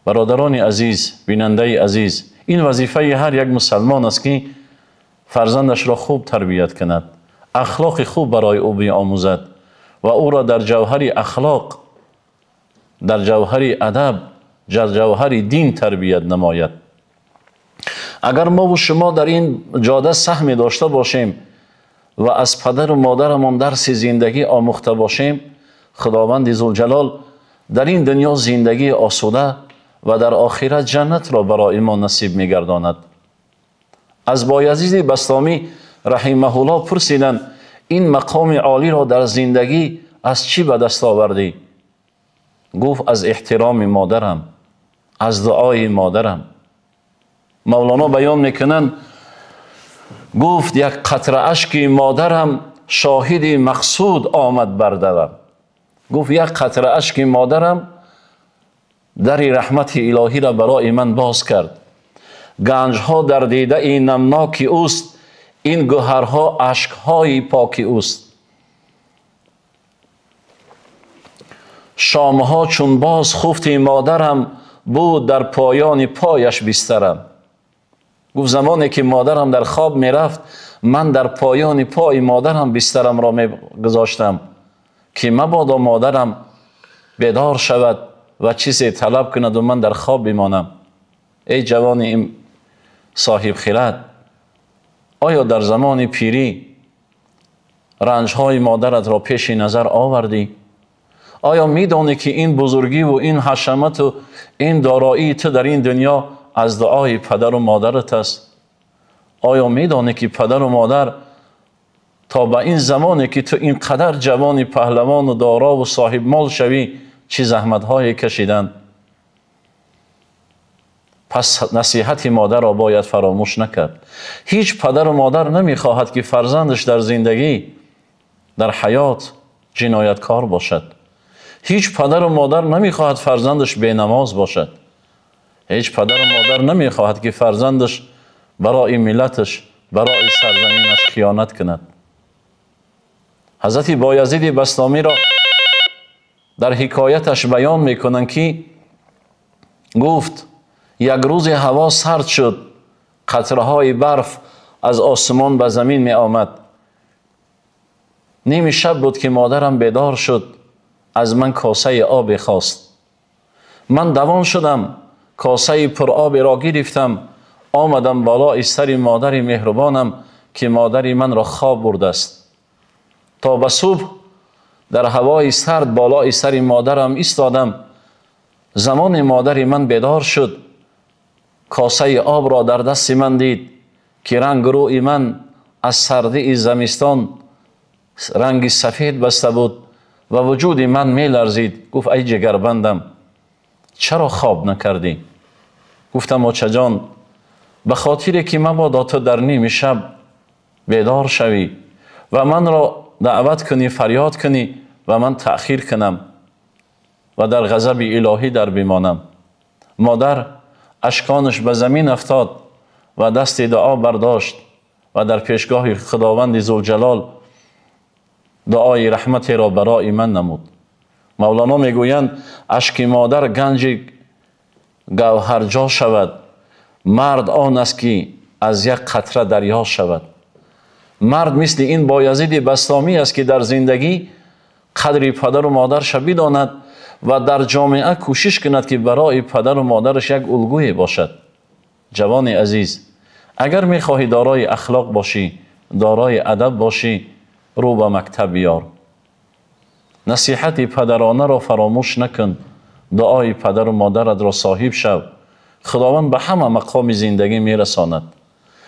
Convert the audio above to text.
Бародарони азиз, бинандаи азиз, ин вазифаи ҳар як мусалмон аст, ки фарзандашро хуб тарбият кунад, ахлоқи хуб барои ӯ биомӯзад ва ӯро дар ҷавҳари ахлоқ, дар ҷавҳари адаб, дар ҷавҳари дин тарбият намояд. Агар мо ва шумо дар ин ҷода саҳме дошта бошем ва аз падару модарамон дарси зиндагӣ омӯхта бошем, Худованди Зулҷалол дар ин дунё зиндагии осуда ва дар охират ҷаннатро барои мо насиб мегардонад. Аз Боязиди Бастомӣ раҳимаҳуллоҳ пурсиданд: ин мақоми олиро дар зиндагӣ аз чӣ ба даст овардӣ? Гуфт: аз эҳтироми модарам, аз дуои модарам. Мавлоно баён мекунанд: гуфт як қатра ашки модарам шоҳиди мақсуд омад бар дарам. Гуфт як қатра ашки модарам дари раҳмати илоҳиро барои ман боз кард. Ганҷҳо дар дидаи намноки ӯст, ин гӯҳарҳо ашкҳои поки ӯст. Шомҳо чун боз хуфти модарам буд, дар поёни пояш бистарам. Гуфт замоне ки модарам дар хоб мерафт, ман дар поёни пои модарам бистарамро мегузоштам, ки мабодо модарам бедор шавад ва чизе талаб кунад ва ман дар хоб бимонам. Эй ҷавони соҳибхирад, оё дар замони пирӣ ранҷҳои модаратро пеши назар овардӣ? Оё медонӣ, ки ин бузургӣ ва ин ҳашамату ин дороии ту дар ин дунё аз дуои падару модарат аст? Оё медонӣ, ки падару модар то ба ин замоне ки ту ин қадар ҷавони паҳлавону дорову соҳибмол шавӣ, чӣ заҳматҳое кашиданд? Пас насиҳати модарро бояд фаромӯш накард. Ҳеҷ падару модар намехоҳад, ки фарзандаш дар зиндагӣ, дар ҳаёт ҷинояткор бошад. Ҳеҷ падару модар намехоҳад фарзандаш бенамоз бошад. Ҳеҷ падару модар намехоҳад, ки фарзандаш барои миллаташ, барои сарзаминаш хиёнат кунад. Ҳазрати Боязиди Бастомиро дар ҳикояташ баён мекунанд, ки гуфт як рӯзе ҳаво сард шуд, қатраҳои барф аз осмон ба замин меомад. Ними шаб буд, ки модарам бедор шуд, аз ман косаи обе хост. Ман давон шудам, косаи пуроберо гирифтам, омадам болои сари модари меҳрубонам, ки модари манро хоб бурдааст. То ба субҳ дар ҳавои сард болои сари модарам истодам. Замоне модари ман бедор шуд, косаи обро дар дасти ман дид, ки ранг рӯи ман аз сардии замистон ранги сафед баста буд ва вуҷуди ман меларзид. Гуфт: ай ҷигарбандам, чаро хоб накардӣ? Гуфтам: очаҷон, ба хотире ки мабодо ту дар ними шаб бедор шавӣ ва манро даъват кунӣ, фарёд кунӣ ва ман таъхир кунам ва дар ғазаби илоҳӣ дар бимонам. Модар ашконаш ба замин афтод ва дасти дуо бардошт ва дар пешгоҳи Худованди Зулҷалол дуои раҳматеро барои ман намуд. Мавлоно мегӯянд: ашки модар ганҷи гавҳарҷо шавад, мард он аст, ки аз як қатра дарё шавад. Мард мисли ин Боязиди Бастомӣ аст, ки дар зиндагӣ қадри падару модарша бидонад ва дар ҷомеа кӯшиш кунад, ки барои падару модараш як улгӯе бошад. Ҷавони азиз, агар мехоҳӣ дорои ахлоқ бошӣ, дорои адаб бошӣ, рӯ ба мактаб биёр. Насиҳати падаронаро фаромӯш накун, дуои падару модаратро соҳиб шав. Худованд ба ҳама мақоми зиндагӣ мерасонад.